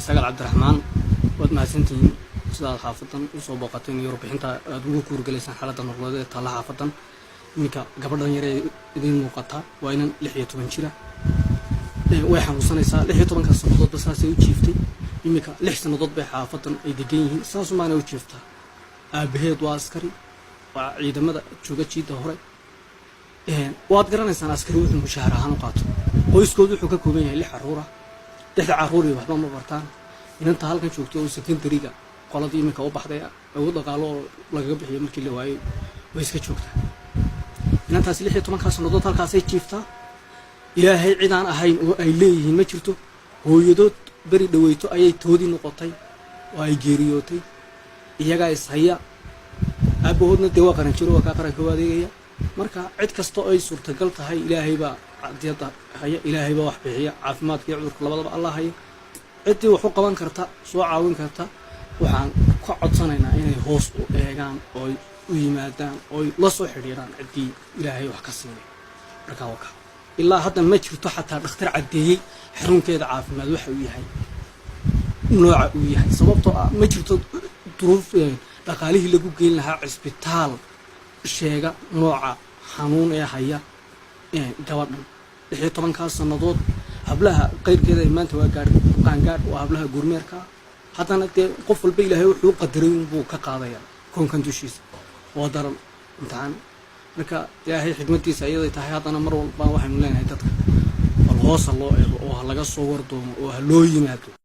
Sagal Cabdiraxmaan. Waad mahadsantihiin sidaad xaafadan usoo booqateen iyo warbixinta aad ugu kuurgalaysaan xaaladda nololeed ee taalla xaafadan. Iminka gabadhan yar ee idiin muuqata waa inan 16 jira. Way xanuunsanaysaa. 16-ka sannadoodba saasay u jiiftay. Iminka 6 sannadood bay xaafadan ay degan yihiin, saasumaana u jiiftaa. Aabaheed waa askari, waa ciidamada jooga jiidda hore. Waad garanaysaan askari wuxuu mushaahar ahaan u qaato. Qoyskoodu wuxuu ka kooban yahay lix carruura. Lixda carruurii waxba ma bartaan. Inanta halkan joogto oo secondary-ga qoladii iminka u baxday, awood dhaqaalo oo lagaga bixiyo markii la waayey, way iska joogtaa. Inantaasi 16-kaa sannadood halkaasay jiiftaa. Ilaahay cidaan ahayn oo ay leeyihiin ma jirto. Hooyadood beri dhaweyto ayay toodii noqotay oo ay geeriyootay. Iyagaa ishaya. Aabahoodna dee waa qaran jiro, waa kaa qaranka u adeegaya. Marka cid kasta oo ay suurtagal tahay, Ilaahay baa cadiyadda haya, Ilaahay baa wax bixiya. Caafimaadka iyo cudurka labadaba Allah haya. Ciddii wax u qaban karta, soo caawin karta, waxaan ka codsanaynaa inay hoos u eegaan ooy u yimaadaan ooy la soo xidhiiraan ciddii Ilaahay wax ka siinay. Marka waka ilaa hadda ma jirto xataa dhakhtar caddeeyey xarunkeeda caafimaad waxa uu yahay, nooca uu yahay, sababtoo ah ma jirto duruuf dhaqaalihii lagu geyn lahaa cisbitaal sheega nooca xanuun ee haya gabadhan. 16-kaas sannadood hablaha qayrkeeda ay maanta waa gaadh, qaangaadh, waa hablaha gurmeerka. Haddana dee qof walba Ilaahay wuxuu u qadaray unbuu ka qaadaya koonkan dushiisa. Waa daran imtixaan. Marka Ilaahay xikmadiisa iyaday tahay, haddana mar walba waxaynu leenahay dadka bal hoosa loo eego oo ha laga soo wardoomo oo ha loo yimaado.